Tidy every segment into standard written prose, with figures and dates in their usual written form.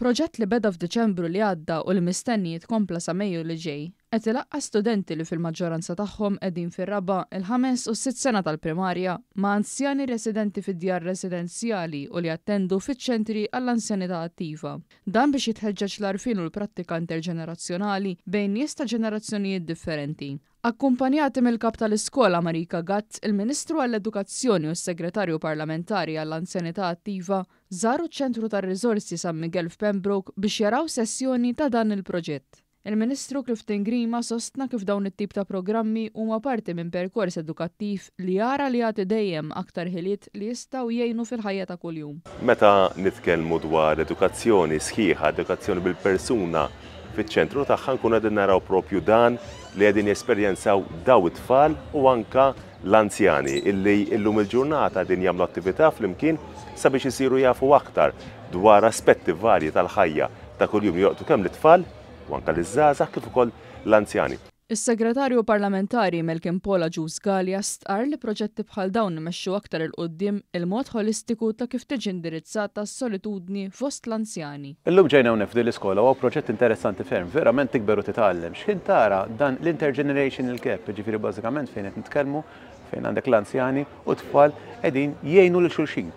Proġett li beda f'Diċembru li għadda u li mistenni jitkompla sa Mejju li ġej, qed ilaqqa' studenti li fil-maġġoranza tagħhom qegħdin fir-raba', il-ħames u s-sitt sena tal-primarja ma' anzjani residenti fi djar residenzjali u li jattendu fiċ-ċentri għall-anzjanità attiva. Dan biex jitħeġġeġ l-għarfien u l-prattika interġenerazzjonali bejn nies ta' ġenerazzjonijiet differenti. Akkumpanjati mill-Kap tal-Iskola Marica Gatt, il-Ministru għall-Edukazzjoni u s-Segretarju Parlamentari għall-Anzjanità Attiva żaru ċ-Ċentru tar-Riżorsi San Miguel f'Pembroke biex jaraw sessjoni ta' dan il-proġett. Il-Ministru Clifton Grima sostna kif dawn it-tip ta' programmi huma parti minn perkors edukattiv li jara li jagħti dejjem aktar ħiliet li jistgħu jgħinu fil-ħajja ta' kuljum. Meta nitkellmu dwar edukazzjoni sħiħa, edukazzjoni bil-persuna fiċ-ċentru tagħha nkunu qegħdin naraw propju dan li qegħdin jesperjenzaw daw it-tfal u anka l-anzjani illi illum il-ġurnata qegħdin jagħmlu attività flimkien sabiex isiru jafu aktar dwar aspetti varji tal-ħajja ta' kuljum li jolqtu kemm lit-tfal u anka liż-żgħażagħ kif ukoll l-anzjani. Is-Segretarju Parlamentari Malcolm Paul Agius Galea stqarr li proġetti bħal dawn imexxu aktar 'il quddiem il-mod ħolistiku ta' kif tiġi indirizzata s-solitudni fost l-anzjani. Illum ġejna hawnhekk f'din l-iskola u hawn proġett interessanti ferm, verament tikber u titgħallem. X'ħin tara dan l-intergenerational gap, jiġifieri bażikament fejn qed nitkellmu fejn għandek l-anzjani u t-tfal qegħdin jgħinu lil xulxin.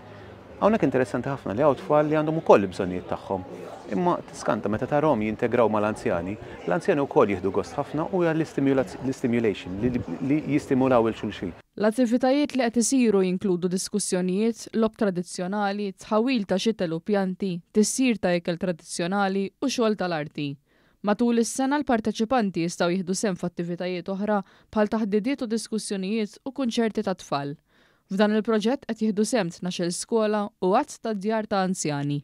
Hawnhekk interessanti ħafna li hawn tfal li għandhom ukoll il-bżonnijiet tagħhom. Imma tiskanta meta tarahom jintegraw mal-anzjani, l-anzjani wkoll jieħdu gost ħafna u hija l-istimulation li jistimulaw 'il xulxin. L-attivitajiet li qed isiru jinkludu diskussjonijiet, logħob tradizzjonali, tħawwil ta' xitel u pjanti, tisjir ta' ikel tradizzjonali u xogħol tal-arti. Matul is-sena l-parteċipanti jistgħu jieħdu sehem f'attivitajiet oħra bħal taħdidiet u diskussjonijiet u kunċerti tat-tfal. F'dan il-proġett qed jieħdu sehem 12-il skola u għadd ta' djar ta' anzjani.